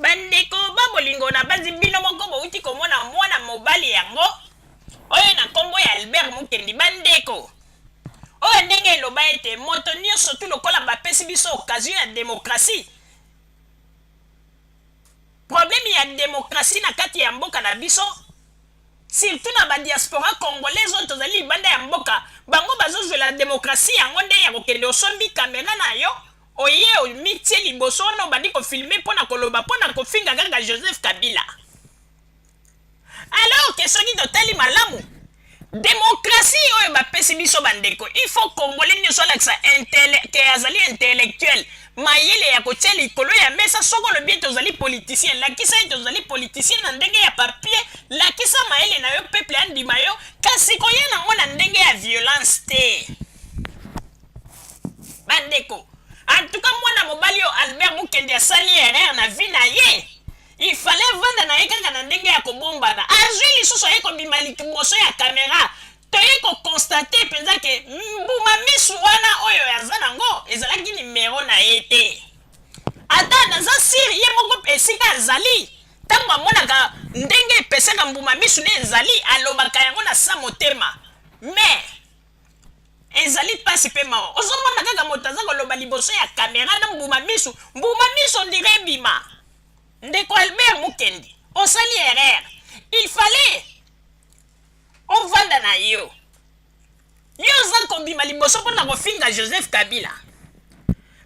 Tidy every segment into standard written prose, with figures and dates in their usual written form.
Bandeko ba bolingo, nabanzi bino moko bowuti komona mwana mobali yango oyo na nkombo ya Albert Mukendi. Bandeko, oyo ndenge eloba ete moto nyonso tu lokola bapesi biso occasion ya demokrasi, problème ya demokrasi na kati ya mboka na biso, surtout na ba diaspora congolaise oyo tozali libanda ya mboka, bango bazozwela demokrasi yango nde ya kokende osombi kamera na yo, oye omitie liboso wana, obandi kofilme mpo na koloba, mpo na kofinga kaka Joseph Kabila. Alors ke soki totali malamu demokrasi oyo bapesi biso, bandeko, il faut Congolais nyonso alakisa ke azali intellectuel, mayele ya kotia likolo ya mesa. Soki olobi ete ozali politicien, lakisa ete ozali politicien na ndenge ya papier, lakisa mayele na yo, peuple andima yo, kasi koya nango na ndenge ya violence te. Bandeko, en tout cas mwana mobali oyo Albert Mukendi asali erreur na vie na ye. Il fallait vanda na ye kaka na ndenge ya kobombana. Azwi lisusu, aye kobima liboso ya kamera, toye koconstater mpenza ke mbuma misu wana oyo aza nango ezalaki nimero na ye te. Ata naza sûr, ye moko esika azali, ntango amonaka ndenge epesaka mbuma misu nde ezali, alobaka yango na sa motema. Mais ezali mpasi mpe mawa, ozomona kaka moto aza koloba liboso ya kamera na mbuma misu, mbuma miso on dirait ebima. Ndeko Albert Mukendi, osali erreur. Il fallait ovanda na yo. Yo oza kobima liboso mpona kofinga Joseph Kabila,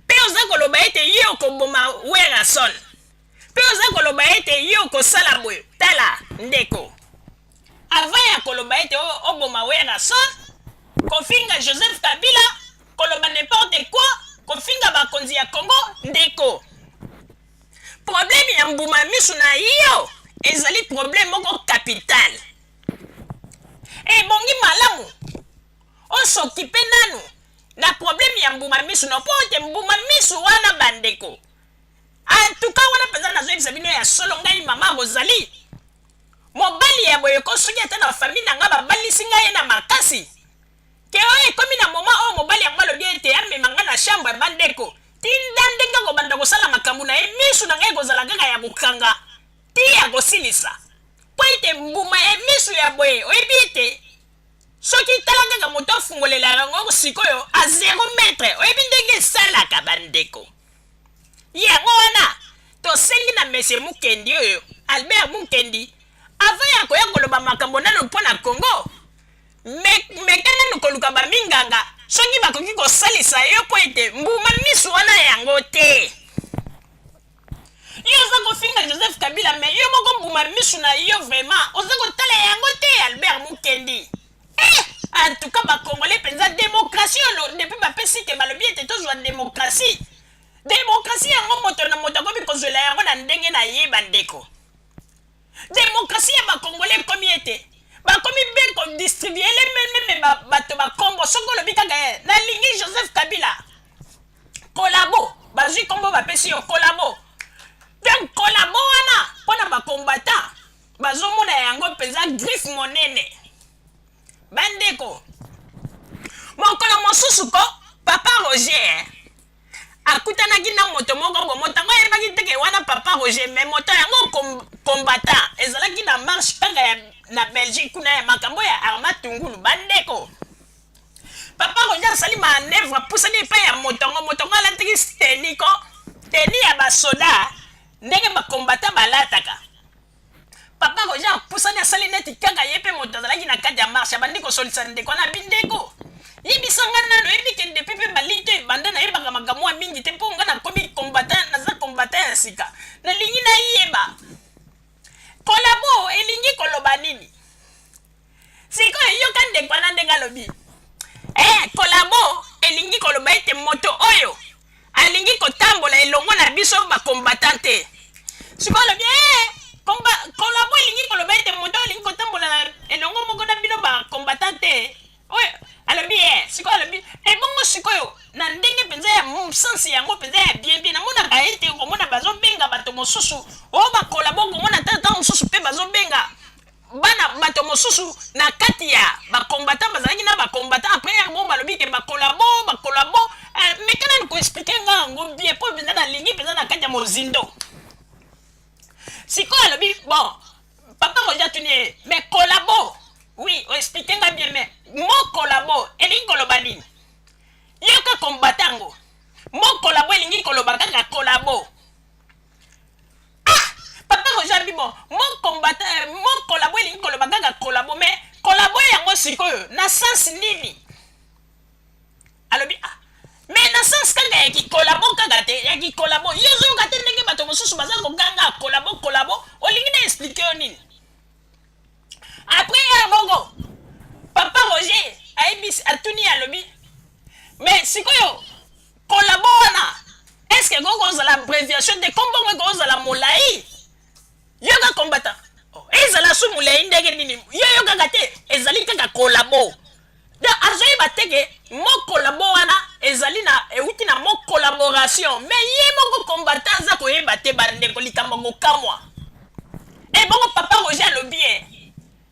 mpe oza koloba ete ye okoboma Werrason, mpe oza koloba ete ye okosala boye. Tala ndeko, avant ya koloba ete oboma Werrason, kofinga Joseph Kabila, koloba n'importe quoi, kofinga bakonzi ya Congo, ndeko, problème ya mbuma misu na yo ezali problème moko capital. Ebongi malamu os'occuper nanu na problème ya mbuma misu no, mpo ete mbuma misu wana, bandeko, antuka wana mpenza nazoyebisa bino ya solo, ngai mama Rosalie, mobali ya boye ko soki ata na famille na ngai babalisi ngai ye na makasi ke oyo ekomi na moma oyo mobali yango alobi ete amema ngai na chambre, bandeko, tinda ndenge akobanda kosala makambo na ye, misu na ngai ekozala kaka ya kokanga ti ya kosilisa, mpo ete mbuma ya misu ya boye, oyebi ete soki tala kaka moto afungolela yango sikoyo a 0 mètre, oyebi ndenge esalaka. Bandeko, yango wana tosengi na monsieur Mukendi oyo, Albert Mukendi, avant ya koya koloba makambo nano mpo na Congo, meka nanu koluka baminganga soki bakoki kosalisa yo, mpo ete mbuma misu wana yango te. Yo oza kofinga Joseph Kabila, mais yo moko mbuma misu na yo vraiment oza kotala yango te. Albert Mukendi, eh, en tout cas Bacongolais mpenza, démocratie oyo depuis bapesi ke balobi ete tozwa démocratie, démocratie yango moto na moto akomi kozwela yango na ndenge na ye. Bandeko, démocratie ya Bacongolais ekomi ete bakomi be kodistribuer même bato bakombo. Soki olobi kaka ye nalingi Joseph Kabila, collabo, bazwi nkombo bapesi yo collabo. Donc collabo wana mpona bacombattants bazomona yango mpenza griffe monene. Bandeko, mokolo mosusu ko papa Roger akutanaki na moto moko bo moto yango ayebaki teke wana papa Roger, mais moto yango combattant, ezalaki na marche kaka ya na Belgique kuna ya makambo ya Arma Tungulu. Bandeko, papa Roger asali manœuvre, apusani epai ya moto yango. Moto yango alataki tenue ko tenue ya basoda ndenge bacombattants balataka. Papa Roger apusani, asali neti kaka ye mpe moto azalaki na kati ya marche, abandi kosolisa ndeko wana. Bindeko, yebisa nga nano, oyebi ke depuis mpe balito ebanda nayebaka makambo ya mingi te, mpo nga nakomi combattant, naza combattant ya sika, nalingi nayeba collabo elingi koloba nini? Sikoyo yoka ndeko wana ndenge alobi: collabo elingi koloba ete moto oyo alingi kotambola elongo na biso bacombattants te. Sikoyo alobi collabo elingi koloba ete moto oyo alingi kotambola elongo moko na bino bacombattants te. Oyo alobi sikoyo alobi ebongo sikoyo na ndenge mpenza ya sens yango mpenza ya bien bien, namonaka ete komona bazobenga bato mosusu oyo bacollabo, komona tata mosusu mpe bazobenga bana bato mosusu na kati ya bacombattants, bazalaki na bacombattants. Après yango balobi ke bacollabo, bacollabo. Meka nani koexpliquer nga yango bien, mpo mpenza nalingi mpenza na kati ya mozindo. Sikoyo alobi bon, papa Roger atuni ye, mais collabo, oui, oexplike nga bien, mais mot collabo elingi koloba nini? Yoka combattant yango, mot collabo elingi koloba kaka collabo. Ah, papa Roger alobi bon, mot combattant, mot collabo elingi koloba kaka collabo, mais collabo yango sikoyo na sens nini? Alobi ah, mais na sens kaka ya kikolabo, kaka te ya kikolabo. Yo ozoyoka te ndenge bato mosusu baza koganga kolabo kolabo, olingi na explike yo nini? Après heure moko, papa Roger ayebisi, atuni, alobi mais sikoyo kolabo wana, est ce que ekoki kozala abréviation te? Kombongo ekoki kozala molai. Yoka combattant, oh, ezala su molai ndenge nini? Yo yokaka te, ezali kaka kolabo. Donc azoyeba te ke mot collabo wana ezali na euti na mot collaboration, mais ye moko combattant aza koyeba te. Bandeko, likambo kokamwa. Ebongo papa Roger alobi ye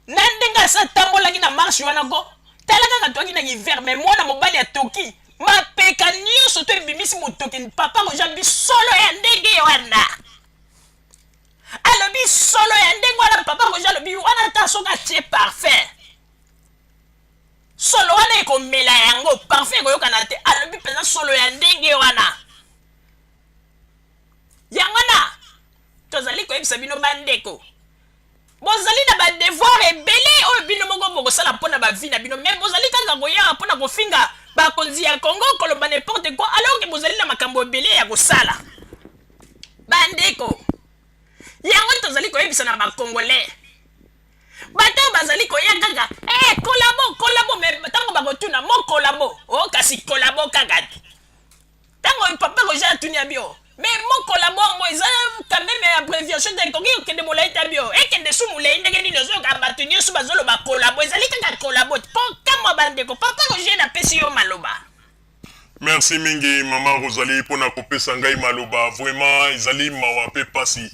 na ndenge asa atambolaki na marche wana ko tala kaka twaki na hiver, mais mwana mobali atoki mapeka nyonso to ebimisi motoki. Papa Roger alobi solo ya ndenge wana, alobi solo ya ndenge wana. Papa Roger alobi wana ata soki atie parfum, solo wana ekomela yango, parfum ekoyokana te. Alobi mpenza solo ya ndenge wana. Yango wana tozali koyebisa bino, bandeko, bozali na badevoir ebele oyo bino moko bokosala mpona bavie na bino, mais bozali kaka koyaka mpona kofinga bakonzi ya Congo, koloba n'importe quoi, alors ke bozali na makambo ebele ya kosala. Bandeko, yango tozali koyebisa na bacongolais, bato oyo bazali koya kaka collabo collabo, mais ntango bakotuna mot collabo o, kasi collabo kaka te. Ntango papa Roger atuni ya bio, mais mot collabo yango eza quand même abréviation te, ekoki kokende molai ta bio, ekende su molai ndenge nini? Ozoyoka bato nyonso bazoloba collabo, ezali kaka collabo. Kokamwa, bandeko. Papa Roger, napesi yo maloba. Merci mingi, mama Rosalie, mpona kopesa ngai maloba. Vraiment ezali mawa mpe pasi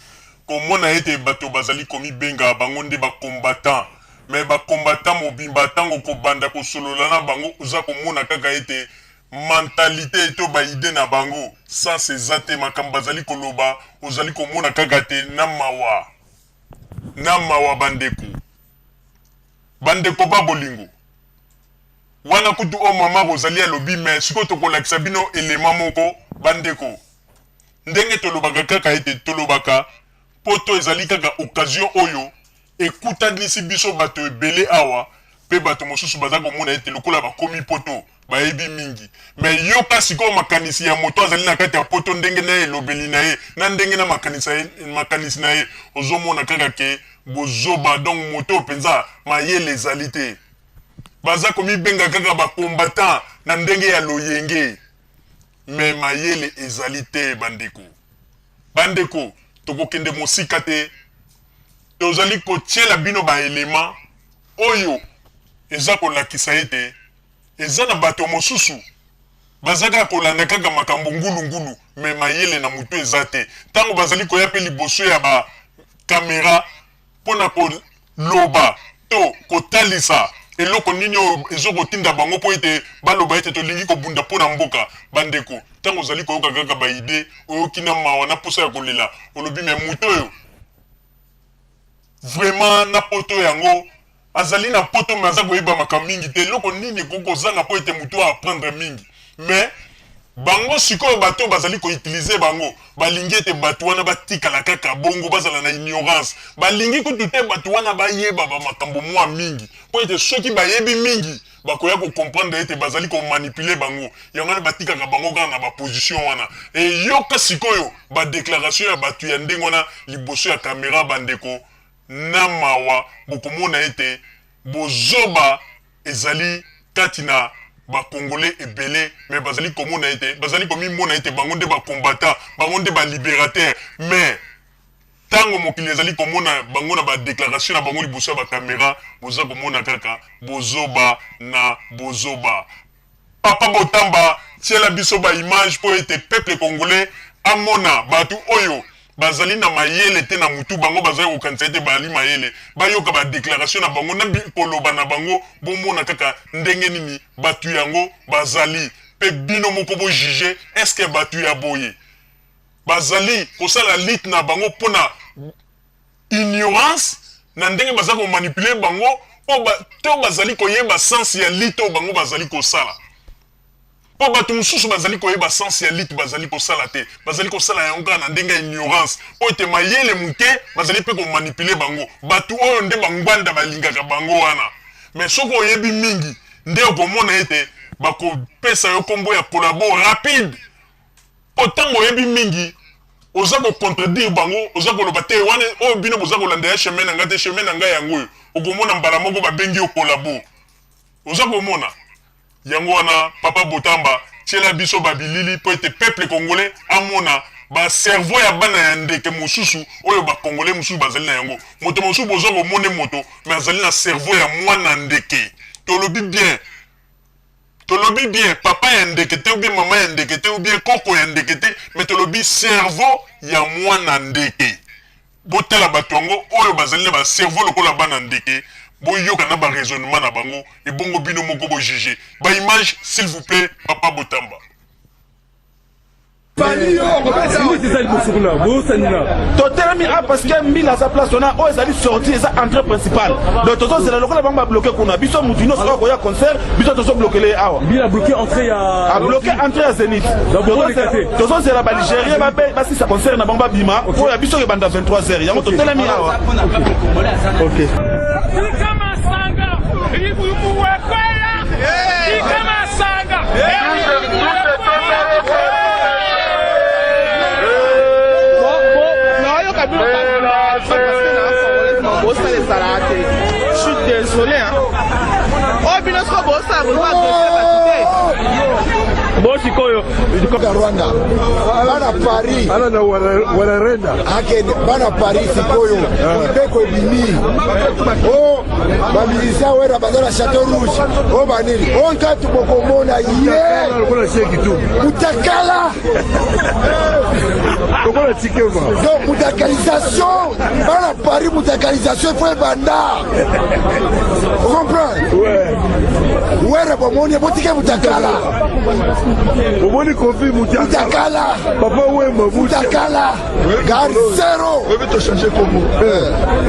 komona ete bato bazali komibenga bango nde bacombattant, mais bacombattant mobimba, ntango kobanda kosolola na bango, oza komona kaka ete mentalité to baidées na bango sens eza te. Makambo bazali koloba, ozali komona kaka te. Na mawa, na mawa, bandeko, bandeko ba bolingo. Wana kutu oyo mama Rosalie alobi, mais sikoyo tokolakisa bino elema moko, bandeko. Ndenge tolobaka kaka ete tolobaka poto ezali kaka occasion oyo ekutanisi biso bato ebele awa, mpe bato mosusu baza komona ete lokola bakomi poto bayebi mingi. Mais yoka sikoyo makanisi ya moto azali na kati ya poto, ndenge na ye elobeli na ye, na ndenge na makanisi na ye, ozomona kaka ke bozoba. Donc moto oyo mpenza mayele ezali te, baza komibenga kaka bacombattant na ndenge ya loyenge, mais mayele ezali te. Bandeko, bandeko, tokokende mosika te. Tozali kotiela bino baelema oyo eza kolakisa ete eza na bato mosusu baza kaka kolanda kaka makambo ngulungulu, mais mayele na motu eza te. Ntango bazali koya mpe liboso ya bakamera mpona koloba to kotalisa eloko nini oyo ezokotinda bango mpo ete baloba ete tolingi kobunda mpo na mboka, bandeko, ntango ozali koyoka kaka baidées, oyoki na mawa, na posa ya kolela. Olobi mais moto oyo vraiment na poto yango azali na poto, mais aza koyeba makambo mingi te. Eloko nini ekoki kozanga mpo ete moto aapprendre mingi? Mais bango sikoyo, bato bazali koutiliser bango, balingi ete bato wana batikala kaka bongo, bazala na ignorance. Balingi kutu te bato wana bayeba bamakambo mwa mingi, mpo ete soki bayebi mingi, bakoya kocomprendre ete bazali komanipuler bango. Yango wana batikaka bango kaka na baposition wana. Eyoka sikoyo badéclaration ya bato ya ndenge wana liboso ya kamera, bandeko, na mawa, bokomona ete bozoba ezali kati na bacongolais ebele. Mais bazali komona ete, bazali komimona ete bango nde bacombattant, bango nde balibérateur. Mais ntango mokili ezali komona bango na badéclaration na bango liboso ya bakamera, boza komona kaka bozoba na bozoba. Papa Botamba, tiela biso baimage mpo ete peuple congolais amona bato oyo bazali na mayele te na mutu. Bango bazali kokanisa ete bazali mayele. Bayoka badéclaration na bango na koloba na bango, bomona kaka ndenge nini bato yango bazali, mpe bino moko bojuge: est-ce bato ya boye bazali kosala lutte na bango mpona Ignorance na ndenge baza ko manipuler bango po ba, to bazali koyeba sens ya lutte oyo bango bazali kosala. Po bato mosusu bazali koyeba sens ya lutte bazali kosala te, bazali kosala yango kaka na ndenge ya ignorance po ete mayele moke bazali pe ko manipuler bango. Bato oyo nde ba Ngbanda balingaka bango wana. Mais soki oyebi mingi nde okomona ete bakopesa yo kombo ya collabo rapide. Po tango oyebi mingi oza ko contredire bango, oza koloba te wana oyo bino boza kolanda ya chemin na ngai te, chemin na ngai yango oyo. Okomona mbala moko babengi yo collabo. Oza komona? Yango wana papa Botamba tiela biso ba bilili po ete peuple congolais amona ba cerveau ya bana ya ndeke mosusu oyo ba congolais mosusu bazali na yango. Moto mosusu boza komone moto mais azali na cerveau ya mwana ndeke. Tolobi bien. Tolobi bien papa ya ndeke te ou bien mama ya ndeke te ou bien koko ya ndeke te mais tolobi cerveau ya mwana ndeke. Botala batu yango oyo bazali na ba cerveau lokola bana ndeke boyoka na ba raisonnement na bango ebongo bino moko bo juger. Ba images s'il vous plait papa Botamba. Totelemi a parce que mbila aza place wana oyo ezali sortie, eza entrée principale, donc tozozela lokola bango babloke kuna. Biso mutu nyonso oyo akoya concert, biso tozoblokele ye awa. Mbila bloqué entrée ya abloke entrée ya Zénith. Tozozela baligérien basisa concert na bango babima, oyo ya biso ebanda 23 heures. Yango totelemi awa. Ok. Tika masanga, ibuwekwela. Tika masanga. Nayoka bino parce que na congolaise bosala ezalaka te. Je suis désolé, hein. Oyo bino soko bosala, boza agresse bato te. Bo sikoyo Rwanda, bana Paris. Ana na wararenda. Akende bana Paris sikoyo mibeko ebimi o bamusicien wera baza na Chateau Rouge o banini o nkatu bokomona ye lokola shekitu. Mutakala. Lokola tikema. Donc mutakalisation, bana Paris, mutakalisation ifo ebanda, ocomprendre? Ouais. Wera bomoni botike mutakala. Omoni Kofi mutakala. Mutakala. Papa Wemba. Mutakala gare zero. Oyebi tochange kombo,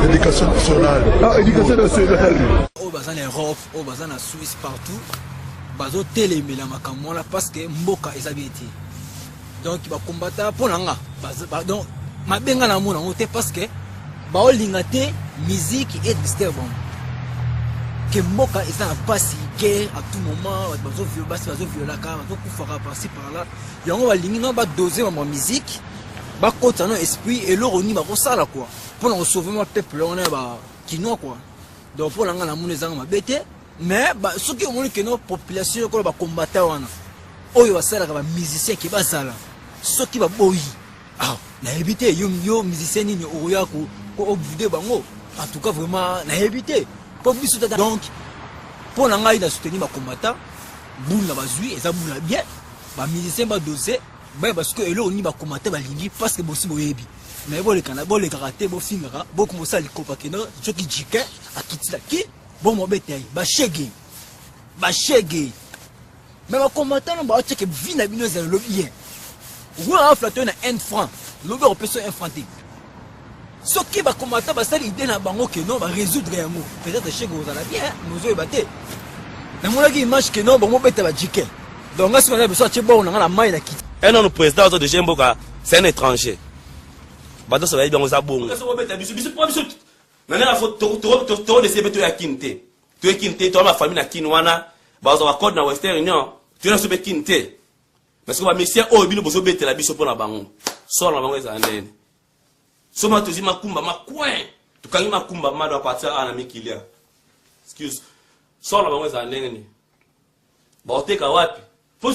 éducation nationale. Ah, éducation nationale. Oyo baza na Europe, oyo baza na Suisse, partout bazotelemela makambo wana parce que mboka eza bien te. Donc bakombata mpo na nga, donc mabe nga na mona yango te parce que baolinga te musique edistraire bango ke mboka eza na mpasi, guerre à tout moment, bato bazovio, basi bazoviolaka, bazokufaka par-ci par-là. Yango balingi no badose mambo ya musique, bakota no esprit eloko nini bakosala quoi mpona kosauve mwa peuple wana ya bakinois quoi. Donc mpo na nga namoni ezanga mabe te, mais soki omoni ke no population lokola bakombata wana oyo basalaka bamusicien ke bazala, soki baboyi, ah, nayebi te yo, yo musicien nini okoya ko obude bango. En tout cas vraiment nayebi te mpo biso tata. Donc mpo na ngai na soutenir bakombata bulu na bazwi eza bulu na bien, bamusicien badose bayeba sikoyo eloko nini bakombata balingi parce que bosi boyebi. Mais bolekana bolekaka te, bofingaka, bokomosala likopa keno soki jike akitila ki bomobeta ye bashege bashege. Mais bakombata no baotieke vie na bino ezala lobi bien. Okoki aflatte na 1 franc, lobi akopesa 1 franc te. Soki bakombata basali idée na bango ke non, barésoudre yango, peut-être shege kozala bien. Mozoyeba te, namonaki image ke non, bomobeta bajike. Donc nga sima na biso atie bongo na nga na mai na kiti. Un homme président azo déjà mboka, c'est un étranger. Bato nyonso bayebi yango, eza bongo. Obeta biso biso mpo biso na ndenge fo tokodeside mpe toya Kini te, toye Kini te, toya bafamille na Kini wana bazwa bacode na Western Union, toye na biso mpe Kini te. Parce que bamusicien oyo bino bozobetela biso mpo na bango, sort na bango ezala ndeni? Soma tozwi makumba macoin, tokangi makumba mado apartir awa na mikilia, excuse, sort na bango ezala ndenge nini? Baoteka wapi? Po